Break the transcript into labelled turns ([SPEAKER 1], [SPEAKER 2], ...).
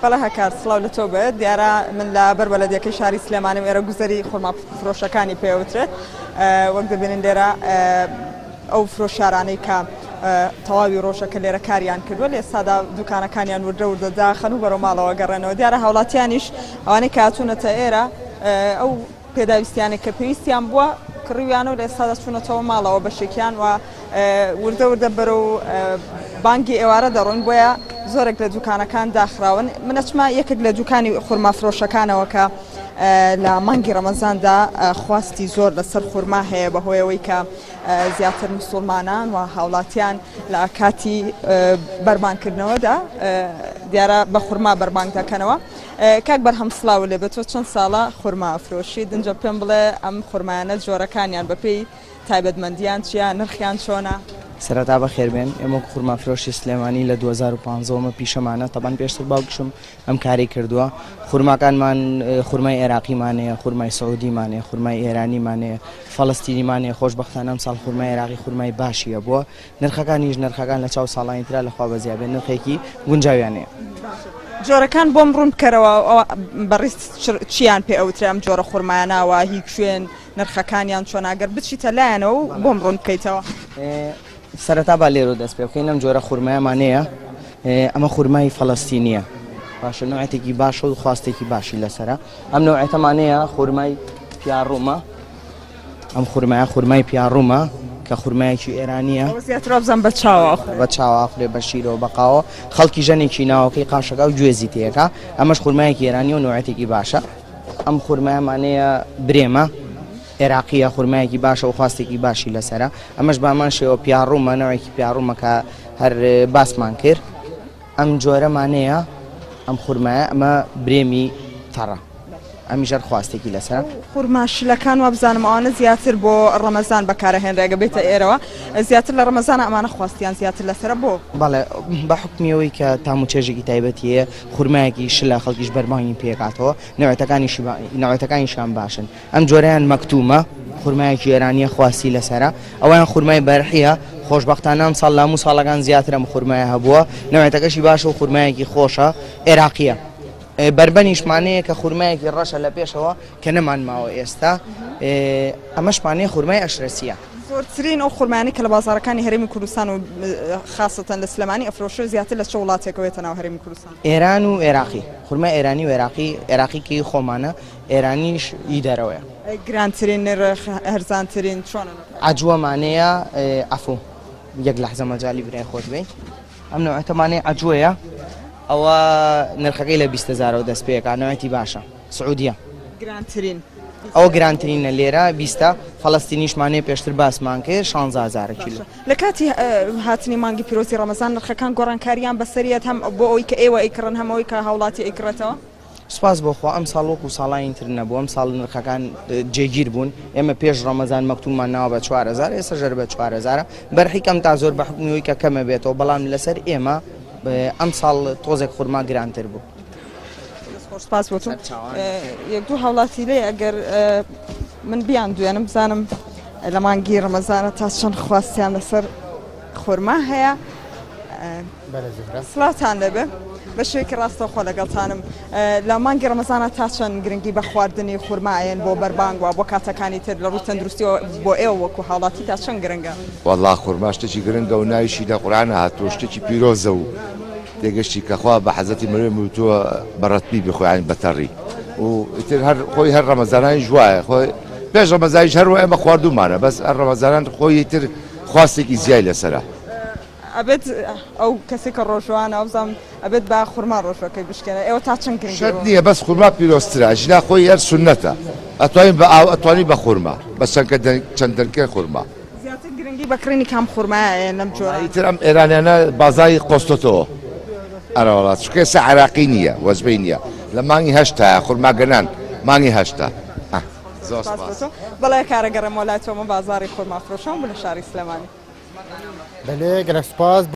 [SPEAKER 1] بەڵێ هەکار سڵاو لە تۆ بێت دیارە من لە بەر بەلەدیەکەی شاری سلێمانیم ئێرە گوزەری خورما فرۆشەکانی پێوترێت وەک دەبینن لێرە ئەو فرۆشیارانەی کە تەواوی ڕۆژەکە لێرە کاریان کردووە لە ئێستادا دوکانەکانیان وردە وردە داخەن و بەرەو ماڵەوە گەڕێنەوە دیارە هاوڵاتیانیش ئەوانەی کە هاتوونەتە ئێرە ئەو پێداویستیانەی کە پێویستیان بووە کڕیویانە و لە ئێستادا چوونەتەوە ماڵەوە بەشێکیان و وردە وردە بەرەو بانگی ئێوارە دەڕۆین بۆیە زۆرێک لە دوکانەکان داخراون من ئەچمە یەکێک لە دوکانی خورما فرۆشەکانەوە کە لە مانگی ڕەمەزاندا خواستی زۆر لەسەر خورما هەیە بەهۆیەوەی کە زیاتر مسوڵمانان و هاوڵاتیان لە کاتی بەربانکردنەوەدا دیارە بە خورما بەربانگ دەکەنەوە. کاک بەرهەم سڵاو لێ بێت تۆ چەند ساڵە خورما ئەفرۆشیت ئینجا پێم بڵێ ئەم خورمایانە جۆرەکانیان بەپێی تایبەتمەندیان چیە نرخیان چۆنە؟
[SPEAKER 2] سەرەتا بەخێربێن، ئێمە وەکو خورمافرۆشی سلێمانی لە 2015 وە ئەمە پیشەمانە، تەبعەن پێشتر باوکیشم ئەم کارەی کردووە، خورماکانمان خورمای ئێراقیمان هەیە، خورمای سعودیمان هەیە، خورمای ئێرانیمان هەیە، فەڵەستینیمان هەیە، خۆشبەختانە ئەمساڵ خورمای ئێراقی خورمای باشی هەبووە، نرخەکانیش نرخەکان لە چاو ساڵانی ترا لە خوا بەزیا بێ نرخێکی گونجاویان هەیە.
[SPEAKER 1] جۆرەکان بۆم ڕوون بکەرەوە بەڕیز چیان پێ ئەوترێ ئەم جۆرە خورمایانە وە هی کوێن نرخەکانیان چۆنە گەر بچیتە لایانەوە و بۆم ڕوون بکەیتەوە.
[SPEAKER 2] سەرەتا با لێرەوە دەست پێ بکەین ئەم جۆرە خورمایەمان هەیە ئەمە خورمای فەڵەستینیە باشە نوعێتێکی باشە و خواستێکی باشی لەسەرە ئەم نوعێتەمان هەیە خورمای پیاڕومە ئەم خورمایە خورمای پیاڕومە کە خورمایەکی ئێرانییە.
[SPEAKER 1] ئەوە زیاتر وابزانم بە چاوە ئەخورێ.
[SPEAKER 2] بە چاوە ئەخورێ، بە شیرەوە، بە قاوە. خەڵکی ژەنێکی ناوەکەی قاشەکا و گوێزی تێکا. ئەمەش خورمایەکی ئێرانییە و نەوعیەتێکی باشە. ئەم خورمایەمانەیە برێمە، ئێراقییە، خورمایەکی باشە و خواستێکی باشی لەسەرە. ئەمەش بە هەمان شێوە پیاڕومە، نەوعێکی پیاڕومە کە هەر باسمان کرد. ئەم جۆرەمانەیە ئەم خورمایە ئەمە برێمی تەڕە ئەمیش هەر خواستێکی لەسەرە.
[SPEAKER 1] خورما شلەکان وابزانم ئەوانە زیاتر بۆ ڕەمەزان بەکارەهێنرێ گە بێتە ئێرەوە زیاتر لە ڕەمەزانە ئەمانە خواستیان زیاتر لەسەرە بۆ؟
[SPEAKER 2] بەڵێ بە حوکمی ئەوەی کە تام و چێژێکی تایبەتی هەیە خورمایەکی شلە خەڵکیش بەربانگی پێکاتەوە نەوعەتەکانیشی نەوعەتەکانیشیان باشن ئەم جۆرەیان مەکتومە، خورمایەکی ئێرانیە خواستی لەسەرە، ئەوەیان خورمای بەرحیە، خۆشبەختانە ئەمساڵ لە هەموو ساڵەکان زیاتر ئەم خورمایە هەبووە، نەوعێتەکەشی باشە و خورمایەکی خۆشە، ئێراقیە. بەربەنیشمان هەیە کە خورمایەکی ڕەشە لە پێشەوە کە نەمان ماوە ئێستا، ئەمەشمان هەیە خورمای ئەشرەسیە.
[SPEAKER 1] زۆرترین ئەو خورمایانەی کە لە بازاڕەکانی هەرێمی کوردستان و خاسەتەن لە سلێمانی ئەفرۆشرێت زیاتر لە چ وڵاتێکەوە یەتە ناو هەرێمی کوردستان؟
[SPEAKER 2] ئێران و ئێراقی، خورمای ئێرانی و ئێراقی، ئێراقی کە هی خۆمانە، ئێرانیش ئی دەرەوەیە.
[SPEAKER 1] گرانترین نرخ هەرزانترین چۆنە نرخەکە؟
[SPEAKER 2] عەجوەمانەیە عەفو یەک لەحزە مەجالی برای خۆت بەی ئەم نەوعەتەمانەی عەجوەیە ئەوە نرخەکەی لە 20 هەزارەوە دەست پێکا نەوعەتی باشە سعودیە.
[SPEAKER 1] گرانترین.
[SPEAKER 2] ئەوە گرانترینە لێرە بیستە فەڵەستینیشمانەیە پێشتر باسمان کرد شانزە هەزارە کیلۆ.
[SPEAKER 1] لە کاتی هاتنی مانگی پیرۆزی ڕەمەزان نرخەکان گۆڕانکاریان بەسەریەت هەم بۆ ئەوەی کە ئێوە ئەیکڕن هەم ئەوەی کە هاوڵاتی ئەیکڕێتەوە؟
[SPEAKER 2] سوپاس بۆ خوا ئەمساڵ وەکو ساڵانی تر نەبوو، ئەمساڵ نرخەکان جێگیر بوون، ئێمە پێش ڕەمەزان مەکتوممان ناوە بە 4000 ئێستاش هەر بە 4000 بەرحی کەم تا زۆر بە حوکمی ئەوەی کە کەمە بێتەوە، بەڵام لەسەر ئێمە ئەمساڵ تۆزێک خورما گرانتر بوو.
[SPEAKER 1] دەست خۆش سپاس بۆ تۆ. یەک دوو هاوڵاتی لێ ئەگەر من بیان دوێنم بزانم لە مانگی ڕەمەزانە تا چەند خواستیان لەسەر خورما هەیە. سڵاوتان لێبێ بە شێوەیەکی ڕاستەوخۆ لەگەڵتانم لە مانگی ڕەمەزانە تا چەند گرنگی بە خواردنی خورما ئەیەن بۆ بەربانگ و بۆ کاتەکانی تر لە ڕووی تەندروستیەوە بۆ ئێوە وەکو هاوڵاتی تا چەند گرنگە؟
[SPEAKER 3] وەڵا خورما شتێکی گرنگە و ناویشی لە قورئانا هاتووە شتێکی پیرۆزە و تێگەشتی کە خوا بە حەزرەتی مریەم وتووە بە ڕەتبی بخۆ یانی بە تەڕی و ئیتر هەر خۆی هەر ڕەمەزانانیش وایە خۆی پێش ڕەمەزانیش هەر ئێمە خواردوومانە بەس هەر ڕەمەزانان خۆی ئیتر خواستێکی زیای لەسەرە.
[SPEAKER 1] ئەبێت ئەو کەسێک کە ڕۆژوانە وابزانم ئەبێت بە خورما ڕۆژوەکەی بشکێنێ ئێوە تا چەند گرنگی
[SPEAKER 3] شەرت نییە بەس خورما پیرۆزترە ئەژینا خۆی هەر سوننەتە ئەتوانی بە ئاو ئەتوانی بە خورما بە چەند چەند دەنکێ خورما.
[SPEAKER 1] زیاتر گرنگی بە کڕینی کام خورمایە ئەیەن لەم جۆرە؟
[SPEAKER 3] وەڵا ئیتر ئەم ئێرانیانە بازاڕی قۆستۆتەوە ئەرەوەڵا چونکە ئێستا عێراقی نییە وەجبەی نییە لە مانگی هەشتایە خورماگەنان مانگی هەشتە زۆر
[SPEAKER 1] سپاس بۆ تۆ. بەڵێ کارە گەڕێمەوە لای تۆ من بازاڕی خورما فرۆشان بوو لە شاری سلێمانی.
[SPEAKER 4] بەلێ گەلەک سوپاس.